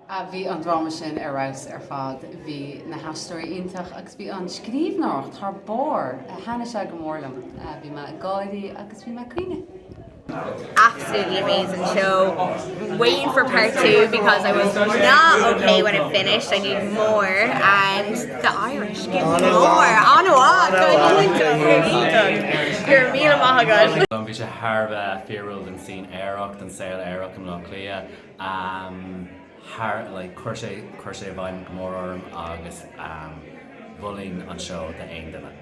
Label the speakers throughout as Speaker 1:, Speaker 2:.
Speaker 1: Bhí an dráma sin ar fheabhas ar fad. Bhí na haisteoirí iontach agus bhí an scríbhneoireacht thar barr. Thaitnigh sé go mór liom. Bhí mé ag gáirí agus bhí mé ag caoineadh.
Speaker 2: Absolutely amazing show. Waiting for part 2 because I was not okay when it finished. I need more and the Irish give me more. An-mhaith! Go hiontach, go hiontach. Go raibh míle maith agat.
Speaker 3: Bhí sé thar a bheith fíorúil don scene aerach, don saol aerach i mBleá Cliath. Thar, like, chuir sé, chuir sé i bhfeidhm go mór orm agus mholfainn an seó d'aon duine.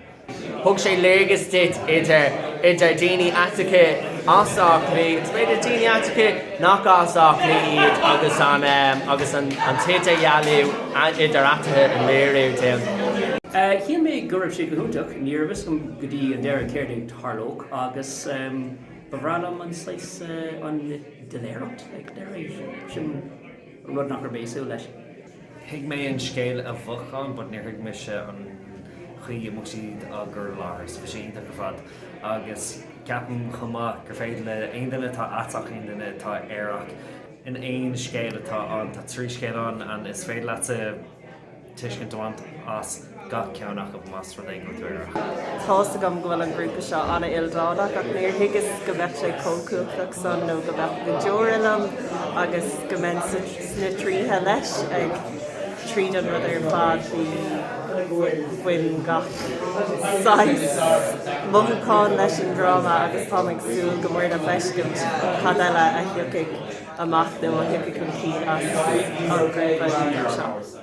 Speaker 4: Thug sé léargas duit idir, idir daoine aiteacha as Áth Cliath agus b'fhéidir daoine aiteacha nach as Áth Cliath iad agus an, agus an, an t-idirdhealú idir eatarthu a léiriú dúinn.
Speaker 5: Shíl mé go raibh sé go hiontach, ní raibh fhios agam go dtí an deireadh céard a tharlódh agus ba bhreá liom an saghas, an doiléireacht ag deireadh, sin rud nach raibh mé ag súil leis.
Speaker 6: Thuig mé an scéal a bheadh ann but níor thuig mise an chaoi a mbeadh siad á gcur i láthair so bhí sé iontach ar fad agus ceapaim chomh maith gur féidir le aon duine atá aiteach, aon duine atá aerach in aon scéal atá ann, tá 3 scéal ann and is féidir leatsa tuiscint a bhaint as gach ceann acu más rud é go bhfuil tú aerach.
Speaker 7: Tá's agam go bhfuil an grúpa seo an-ildánach ach níor thuigeas go mbeadh sé chomh cumhachtach san nó go mbeadh na deora liom agus go mbeinn sna tríthe leis ag tríd an rud ar fad. Bhí bhain gach saghas mothúchán leis an dráma agus táim ag súil go mór le feiscint cad eile a thiocfaidh amach nó a thiocfaidh chun cinn as an ghrúpa iontach seo.